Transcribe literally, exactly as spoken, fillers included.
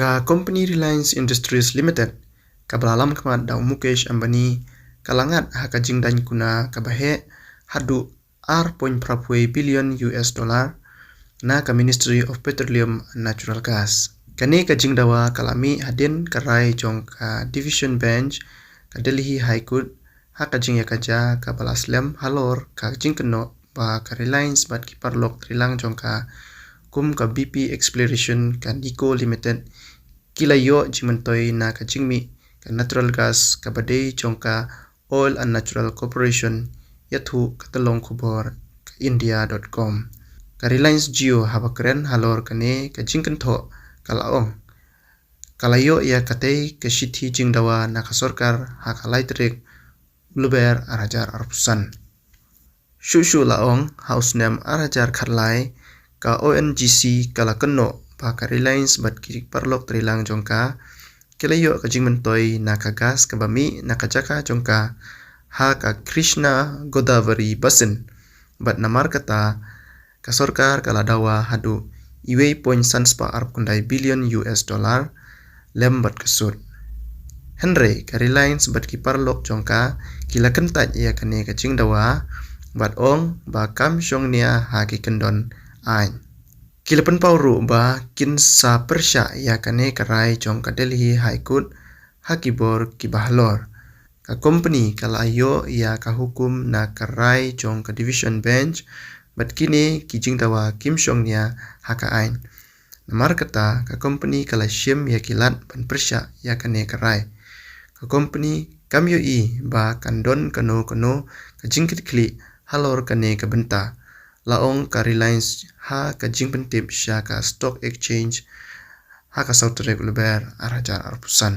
Ka company Reliance Industries Limited, kaba la lam khmat da u Mukesh Ambani, ka la ngat ha ka jingdaiñ kuna kaba heh haduh ar point phra phew billion U S dollar na ka Ministry of Petroleum and Natural Gas. Kane ka jingdawa ka la mih hadien ka rai jong ka Division Bench ka Delhi High Court ha ka jingïakajia kaba la slem halor ka jingkynnoh ba ka Reliance bad ki paralok trilang jong ka, kum ka B P Exploration ka NEECO Limited, ki la ïoh jingmyntoi na ka jingmih ka natural gas kaba dei jong ka Oil and Natural Corporation, ïathuh ka tyllong khubor ka India dot com. Ka Reliance Jio haba kren halor kane ka jingkynthoh ka la ong, ka la ïoh ïa katei ka shithi jingdawa na ka sorkar ha ka lai tarik Lber ar hajar arphew san. Shuh shuh la ong, ha u snem ar hajar khatlai, ka O N G C ka la kynnoh ba ka Reliance bad ki paralok trilang jong ka ki la ïoh ka jingmyntoi na ka gas kaba mih na ka jaka jong ka ha ka Krishna Godavari Basin, bad namar kata ka sorkar ka la dawa haduh uwei point san spah arphew khyndai billion U S dollar lem bad ka sut. Hynrei ka Reliance bad ki paralok jong ka ki la kyntait ïa kane ka jingdawa bad ong ba kam shong nia ha ki kyndon aiñ. Ki la pynpaw ruh ba kin sa pyrshah ïa kane ka rai jong ka Delhi High Court ha ki bor kiba halor. Ka company ka la ïoh ïa ka hukum na ka rai jong ka Division Bench, bad kine ki jingdawa kim shong nia ha ka aiñ. Namar kata ka company ka la shim ïa ki lad ban pyrshah ïa kane ka rai. Ka company kam ïohi ba kan don kano kano ka jingkitkhlieh halor kane ka bynta, la ong ka Reliance ha ka jingpyntip sha ka Stock Exchange ha ka saw tarik Lber ar hajar arphew san.